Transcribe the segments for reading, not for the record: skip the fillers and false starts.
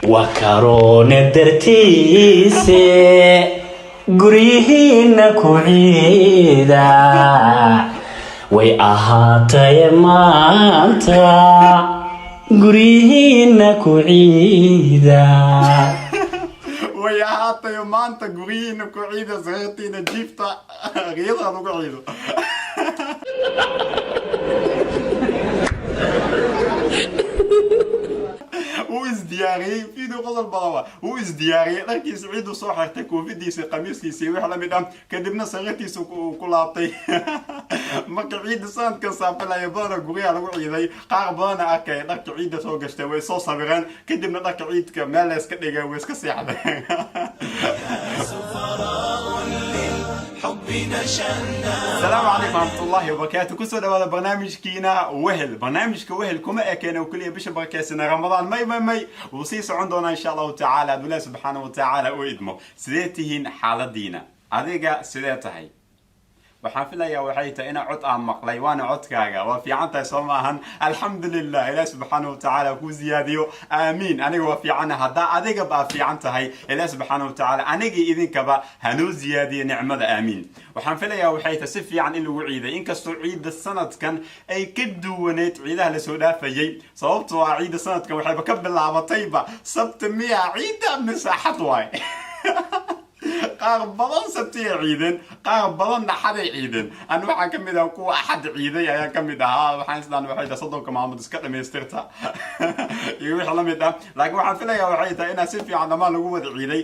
Waa karoone dartiise, guryihiina ku ciida, way ahaataye maanta guryihiina ku ciida. Way ahaatayo maanta guryihiina ku ciida, sariirtiina jiifta, riyada lagu ciido. Wuu isdiyaariyey, video qosol badan waa. Wuu isdiyaariyey, dharkiisa ciidu soo xirtay, koofidiisa, qamiiskiisa iyo wix lamid ah, kadibna sariirtiisa ku laabtay. Marka ciidda sanadkan saafilaya badana guryaha lagu ciiday. Qaar badana arkaya dharka ciidda soo gashtay, way soo sawireen, kadibna dharka ciidka meel la iska dhigay, way iska seexdeen. Asalaamu calaykum waraxmatullahi wabarakaatu. Kusoo dhawaada barnaamijkiina Wehel. Barnaamijka Wehel kuma ekeen oo keliya bisha barakeysan Ramadaan. May, may, may, wuu sii socon doonaa insha Allahu tacaala, hadduu subxaana wa tacaala u idmo. Sidee tihiin? Xaaladiina, adiga sidee tahay? Waxaan filayaa waxay tahay inaa cod aan maqlay, waana codkaaga. Waa fiican tahay, soo maahan? Alxamdulilah, Ilaah subxaana wa tacaala kuu ziyaadiyo, aamiin. Aniga waa fiicana, haddaa adiga baa fiican tahay, Ilaah subxaana wa tacaala anigii idinkaba hanoo ziyaadiyo nicmada, aamiin. Waxaan filayaa waxay tahay si fiican in lagu ciiday, inkastoo ciidda sanadkan ay ka duwaneyd ciidaha lasoo dhaafayay, sababtoo ah ciidda sanadkan waxayba ka bilaabatayba Sabta miya ciidda mise Axad waay? Qaar badan Sabtiyay ciideen, qaar badanna Axaday ciideen. Ani waxaan ka mid ahaa kuwa Axad ciiday ayaan ka mid ahaa. Waxaan islaan waxay tahay 30-ka maalmood iska dhamaystirta iyo wixii la mid ah, laakiin waxaan filayaa waxay tahay inaa si fiican dhammaan lagu wada ciiday.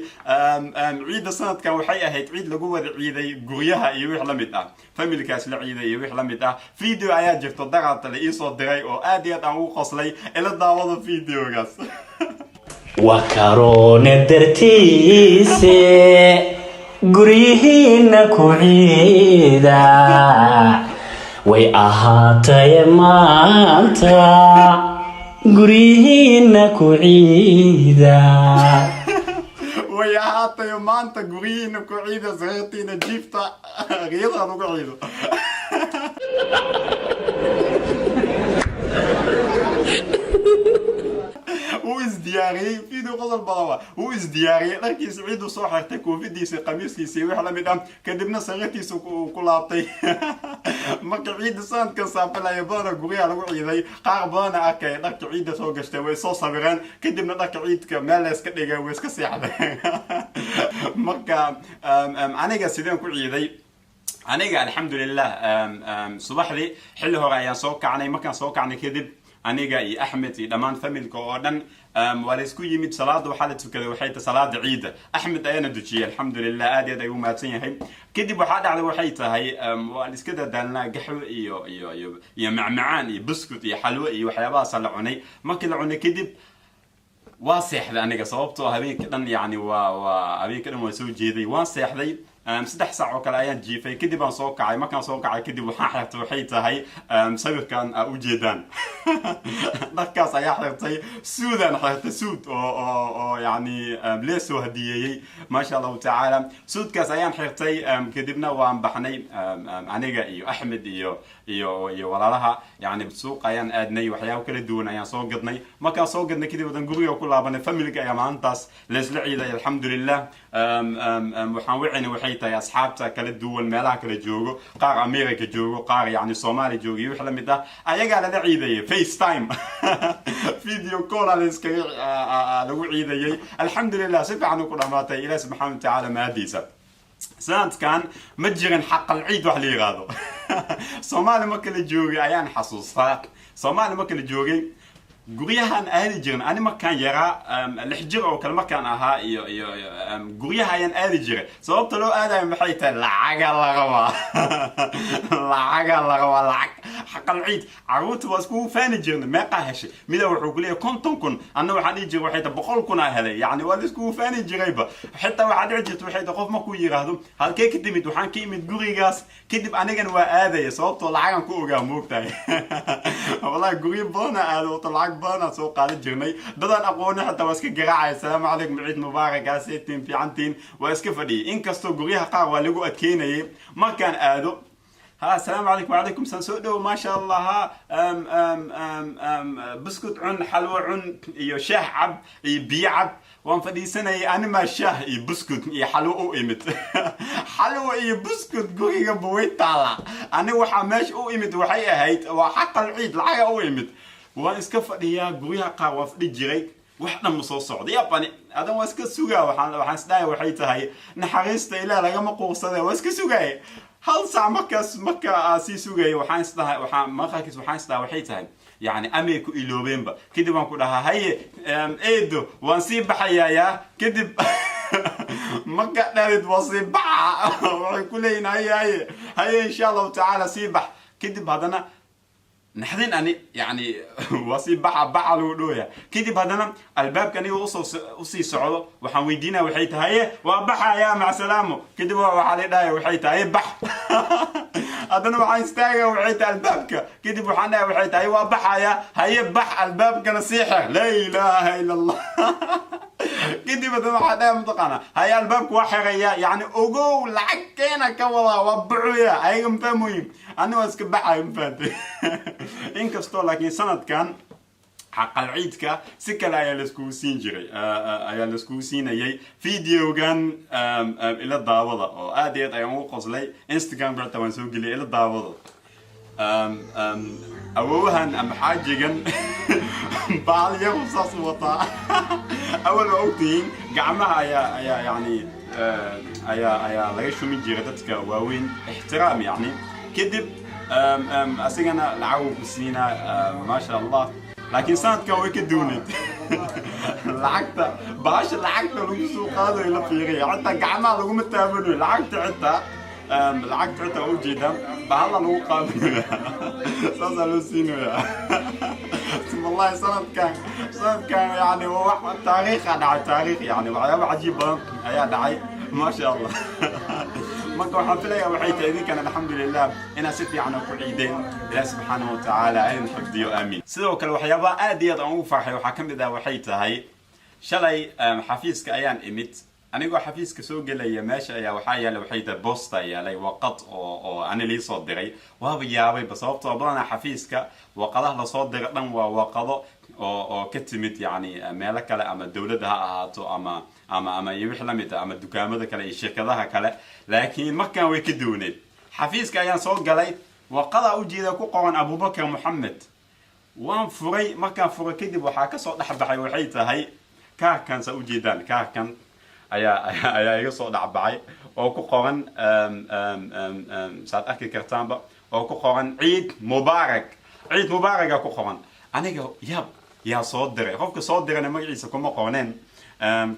Ciidda sanadkan waxay ahayd ciid lagu wada ciiday guryaha iyo wixii la mid ah, familkaas la ciiday iyo wixii la mid ah. Video ayaa jirto daraata la iisoo diray oo aad iyo aad aan ugu qoslay. Ila daawada videogaas. Waa karoone dartiise, guryihiina ku ciida, way ahaataye maanta guryihiina ku ciida. Way ahaatayo maanta guryihiina ku ciida, sariirtiina jiifta, riyada lagu ciido. Wuu isdiyaariyey, video qosol badan waa. Wuu isdiyaariyey, dharkiisa ciidu soo xirtay, koofidiisa, qamiiskiisa iyo wix la mid ah, kadibna sariirtiisa ku laabtay. Marka ciidda sanadkan saafilaya badana guryaha lagu ciiday. Qaar badana arkaya dharka ciidda soo gashtay, way soo sawireen, kadibna dharka ciidka meel la iska dhigay, way iska seexdeen. Marka aniga sideen ku ciiday? Aniga alxamdulilah, subaxdii xilli hore ayaan soo kacnay. Markaan soo kacnay kadib, aniga iyo Axmed iyo dhammaan familka oo dhan waa la isku yimid. Salaada waxaa la tukaday waxay tahay salaada ciidda. Axmed ayaana dujiyey, alxamdulilah, aad iyo aad ayuu mahadsan yahay. Kadib waxaa dhacday waxay tahay waa la iska dadaalnaa, gaxwo iyo macmacaan iyo buskut iyo xalwo iyo waxyaabahaasa la cunay. Markii la cunay kadib waa seexday aniga, sababtoo habeenka dhan yani waa habeenka dhan waan soo jeeday. Waan seexday, 3 saac oo kale ayaan jiifay, kadib aan soo kacay. Markaan soo kacay kadib waxaan xirtay waxay tahay sawirkan aa ujeedaan, dharkaas ayaa xirtay, suudaan xirtay, suud oo yani lee soo hadiyeeyey, maasha Allahu tacaala. Suudkaas ayaan xirtay, kadibna waan baxnay, aniga iyo Axmed iyo walaalaha. Yani suuq ayaan aadnay, waxyaabo kala duwan ayaan soo gadnay. Markaan soo gadnay kadib wadan guriga ku laabanay. Familka ayaa maalintaas laysla ciiday, alxamdulilah. Waxaan wicina waxay tahay asxaabta kala duwan, meelaha kala joogo, qaar America joogo, qaar yani Soomaaliya joogo iyo wix la mid ah, ayagaa lala ciidayay. FaceTime, video call aa layskaga lagu ciidayay. Alxamdulilah, si fiican u ku dhamaatay, Ilaah subxaana watacaala mahadiisa. Sanadkan ma jirin xaqal ciid wax la yiraahdo. Soomaali marka la joogay ayaan xasuustaa, Soomaali marka la joogay guryahaan aadi jirin. Ani markaan yaraa, 6 jir oo kale markaan ahaa iyo guryaha ayaan aadi jiray. Sababta loo aadayo maxay tahay? Lacaga la rabaa, lacaga la rabaa, lacag xaqal ciid. Carruurta waa iskugu faani jirnay, meeqaa heshay? Mida wuxuu ku leeyahay 50,000, anna waxaan dhihi jiray waxay tahay 100,000 aa helay. Yani waa la iskugu faani jirayba. Xitaa waxaa dhici jirta waxay tahay qof markuu yiraahdo halkee ka timid, waxaan ka imid gurigaas, kadib anigana waa aadaya, sababtoo lacagan ku ogaa, moogtahay. Wallahi guryo badana aado wato, lacag badanaa soo qaadan jirnay. Dadaan aqooni xitaa waa iska garaacaya, "Asalaamu calaykum, ciid mubaarak, aaseetiin, fiicantiin?" Waa iska fadhiyay, inkastoo guryaha qaar waa lagu adkeynayay markaan aado. Ha, asalaamu calaykum. Wacalaykum salaam, soo dhow, maasha Allah. Ha, um, um, um, um, buskut cun, xalwo cun iyo shaah cab iyo biyo cab. Waan fadhiisanayay. Animaa shaah iyo buskut iyo xalwo u imid? Xalwo iyo buskut guriga buway taala. Ani waxaa meesha u imid waxay ahayd waa xaqal ciid, lacaga u imid. Waan iska fadhiyaa. Guryaha qaar waan fadhi jiray, wax dhan ma soo socda. Yabani adan waa iska sugaa. Waxaan isdhahay waxay tahay naxariista Ilaah lagama quursade. Waa iska sugaaya hal saac. Markaas marka aa sii sugaya, waxaan isdhahay, waxaan markaas waxaan isdhahay waxay tahay yani amay ku iloobeenba. Kadib waan ku dhahaa, "Haye eedo, waan sii baxayaa." Yaa kadib marka dhalid waa sii baxa, waxay ku leeyihin, "Haye, haye, haye, insha Allahu tacaala, sii bax." Kadib haddana naxdin ani yani waa sii baxa baxa lagu dhooya. Kadib haddana albaabka aniga usii socdo, waxaan weydiinaya waxay tahay, "Haye, waa baxaya, macsalaamo." Kadib waxaa la dhahaya waxay tahay, "Haye, bax." Haddana waxaan istaagaya waxay tahay albaabka. Kadib waxaan dhahay waxay tahay, "Waa baxaya." "Haye, bax, albaabkana sii xir." Laa ilaaha ila Allah. Kadib haddana waxaa dhahay mataqaana, "Haye, albaabka waa xiraya." Yani ogow, lacag keena ka wadaa, waa buxuya. Ayaga ma fahmoyin, ani waa iska baxayo, ma fahantay? Inkastoo laakiin sanadkan xaqal ciidka si kale ayaa laiskugu siin jiray, ayaa laiskugu siinayay. Videogan ila daawada oo aad iyo aad ayaan ugu qoslay. Instagram xitaa waan soo geliyay. Ila daawada awowahan ama xaajigan baalyahu saas u wataa. Awal waa ogtihiin, gacmaha ayaa yani ayaa laga shumin jiray dadka waaweyn, ixtiraam yani. Kadib asigana lacag ku siinaa, maasha Allah. Laakiin sanadkan way ka duuneed lacagta. Bahasha lacagta lagu soo qaadayo la fiiriya, xitaa gacmaha laguma taabanayo lacagta. Xitaa lacagta xitaa waa ujeedaa, bahala lagu qaadanayo, saasaa loo siinayaa. Wallahi sanadkan yani waa wax taariikha dhacay, taariikh yani waxyaabo cajiib badan ayaa dhacay, maasha Allah. Marka waxaan filayaa waxay tahay idinkan, alxamdulilah, inaad si fiican ku ciideen. Ilaah subxaanahu watacaala idin xifdiyo, aamiin. Sidoo kale waxyaabaha aad iyo aad aan ugu farxay waxaa ka mid ah waxay tahay shalay xafiiska ayaan imid. Anigoo xafiiska soo gelaya, meesha ayaa waxaa yaalay waxay tahay bosta yaalay, waqad oo ani lii soo diray. Waaba yaabayba, sababtoo badanaa xafiiska waqadaha lasoo dira dhan waa waqado oo ka timid yani meelo kale, ama dowladda ha ahaato ama iyo wixii lamid ah, ama dukaamada kale iyo shirkadaha kale. Laakiin markaan way ka duwaneed. Xafiiska ayaan soo galay, waqadaa ujeeda ku qoran Abubakar Moxamed. Waan furay. Markaan furay kadib waxaa kasoo dhexbaxay waxay tahay kaarkan. Saa ujeedaan, kaarkan ayaa iga soo dhexbaxay oo ku qoran, saad arki kartaanba, oo ku qoran "Ciid mubaarak". "Ciid mubaaraka" ku qoran. Aniga yab, yaa soo diray? Qofka soo dirayna magaciisa kuma qorneen.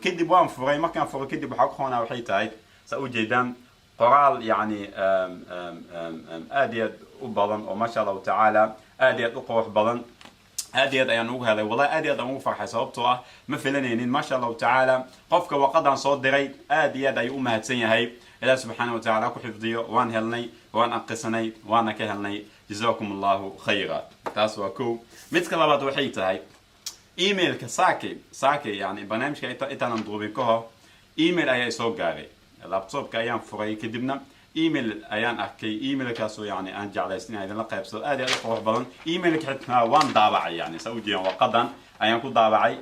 Kadib waan furay. Markaan furay kadib waxaa ku qornaa waxay tahay, saa ujeedaan, qoraal yani aad iyo aad u badan oo maasha Allahu tacaala aad iyo aad u qurux badan. Aad iyo aad ayaan ugu helay, wallahi aad iyo aad aan ugu farxay, sababtoo ah ma filanaynin. Maasha Allahu tacaala, qofka waqadan soo diray aad iyo aad ayuu u mahadsan yahay. Ilaah subxaana wa tacaala ku xifdiyo. Waan helnay, waan aqisanay, waana ka helnay. Jazakum Allahu khayra. Taas waa kow. Midka labaad waxay tahay emailka saake, yani barnaamijka intaanan duubin ka hor, email ayaa isoo gaaray. Laptopka ayaan furay, kadibna email ayaan arkay. Emailkaasoo yani aan jeclaysta inaan idinla qaybsado, aad iyo aad u qurux badan. Emailka xitaa waan daabacay, yani saa ujeedaan waqadan ayaan ku daabacay.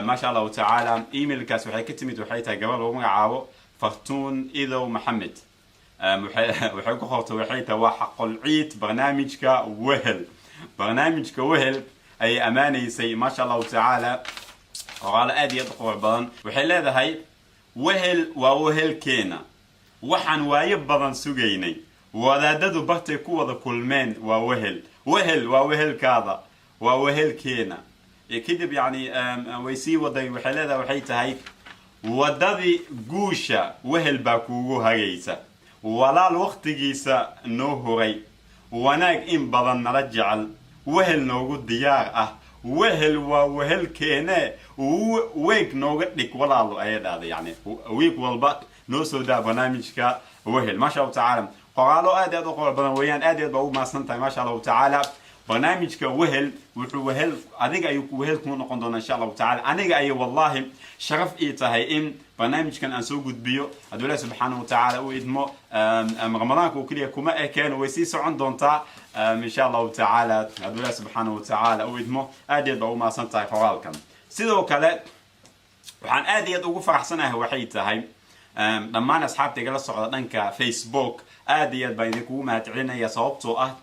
Maasha Allahu tacaala, emailkaas waxay ka timid waxay tahay gabar lagu magacaabo Fartuun Idow Maxamed. Waxay ku qortay waxay tahay waa xaqul ciid barnaamijka Wehel. Barnaamijka Wehel ayay ammaanaysay, maasha Allahu tacaala. Qoraalo aad iyo aad u qurux badan. Waxay leedahay, "Wehel waa wehelkeena, waxaan waayo badan sugaynay. Wadaadadu bartay ku wada kulmeen waa Wehel. Wehel waa wehelkaada, waa wehelkeena." Kadib yani way sii waday. Waxay leedahay waxay tahay, "Waddadii guusha Wehel baa kuugu hagaysa. Walaal waqtigiisa noo huray, wanaag in badan nala jecel, Wehel noogu diyaar ah. Wehel waa wehelkeene, weeg nooga dhig walaalo," ayay dhahday. Yani week walba noo soo daa barnaamijka Wehel. Maasha Allahu tacaala, qoraalo aad aad u qurux badan weeyaan. Aad iyo aad baa ugu mahadsan tahay, maasha Allahu tacaala. Barnaamijka Wehel wuxuu wehel adiga ayuu wehel kuu noqon doonaa, insha Allahu tacala. Aniga ayay wallahi sharaf ii tahay in barnaamijkan aan soo gudbiyo, hadduu Ilahi subxaanahu watacaala u idmo. Ramadaanka oo keliya kuma ekeen, way sii socon doontaa, insha Allahu tacaala, hadduu Ilahi subxaanahu watacaala u idmo. Aad iyo aad baa u mahadsan tahay qoraalkan. Sidoo kale waxaan aad iyo aad ugu faraxsanahay waxay tahay dhammaan asxaabta igala socda dhanka Facebook, aad iyo aad baan idinkugu mahadcelinaya, sababtoo ah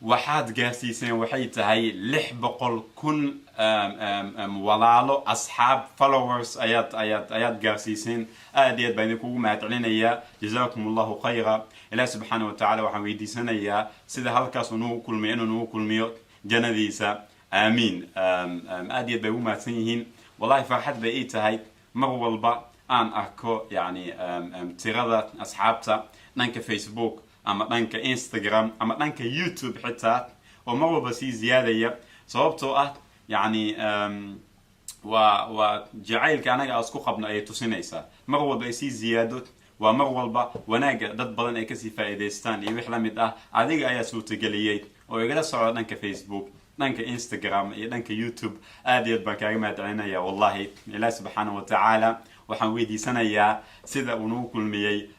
waxaad gaarsiiseen waxay tahay 600,000 walaalo, asxaab, followers ayaad gaarsiiseen. Aad iyo aad baan idinkugu mahadcelinayaa. Jazakum Allahu khayra. Ilaah subxaana wa tacala waxaan weydiisanayaa sida halkaas uu nagu kulmiyo inuu nagu kulmiyo jannadiisa. Aamiin. Aad iyo aad bay ugu mahadsan yihiin. Wallahi farxad bay ii tahay mar walba aan arko yani tirada asxaabta dhanka Facebook ama dhanka Instagram ama dhanka YouTube xitaa oo mar walba sii ziyaadaya, sababtoo ah yani waa jacaylka anaga aan isku qabno ayay tusinaysaa. Mar walba ay sii ziyaado waa mar walba wanaagga dad badan ay kasii faa'iidaystaan iyo wix la mid ah. Adiga ayaa suurtageliyey oo igala socda dhanka Facebook, dhanka Instagram iyo dhanka YouTube, aad iyo aad baan kaaga mahadcelinaya wallahi. Ilaah subxaana wa tacaala waxaan weydiisanayaa sida uu nagu kulmiyey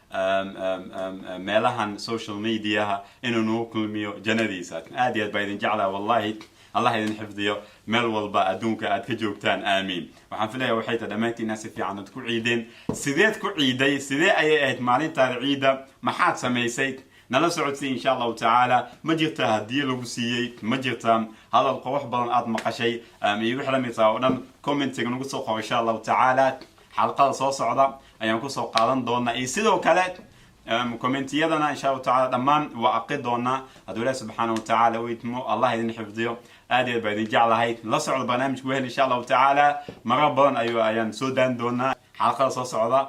meelahan social mediaha inuu nagu kulmiyo jannadiisa. Aad iyo aad baa idin jeclaa wallahi. Allah idin xifdiyo meel walba adduunka aad ka joogtaan. Aamiin. Waxaan filaya waxay tahay dhammaantiina si fiican aad ku ciideen. Sideed ku ciiday? Sidee ayay ahayd maalintaada ciidda? Maxaad samaysay? Nala socodsay, insha Allahu tacaala. Ma jirta haddii lagu siiyey? Ma jirta hadal qurux badan aad maqashay iyo wix la mid ah oo dhan? Commentiga nagu soo qor, insha Allahu tacaala. Xalqada soo socda ayaan kusoo qaadan doonaa, iyo sidoo kale commentiyadana, insha Allahu tacala, dhammaan waa aqri doonaa, hadduu Ilahi subxaana wa tacaala u idmo. Allah idin xifdiyo. Aad iyo aad baa idin jeclahay. La socda barnaamijka Wehel, insha Allahu tacaala. Marar badan ayaan soo daan doonaa. Xalqada soo socda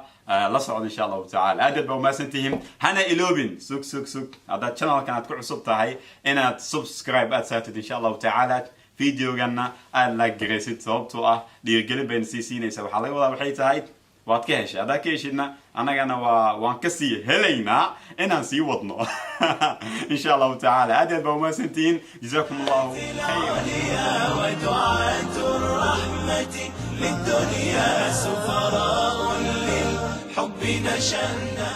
la socda, insha Allahu tacala. Aad aad baa umahadsan tihiin. Hana iloobin, sug sug sug, haddaad channelkan aad ku cusub tahay inaad subscribe aad saartid, insha Allahu tacaala, videoganna aad like garaysid, sababtoo ah dhiirigelin bayna sii siinaysa. Waxaa laga wadaa waxay tahay waad ka heshay. Haddaad ka heshidna, annagana waan kasii helaynaa inaan sii wadno, insha Allahu tacaala. Aad aad baa umahadsantihiin. Jazakum Allahu khayra. ودعاة الرحمة للدنيا، سفراء للحب نشأنا.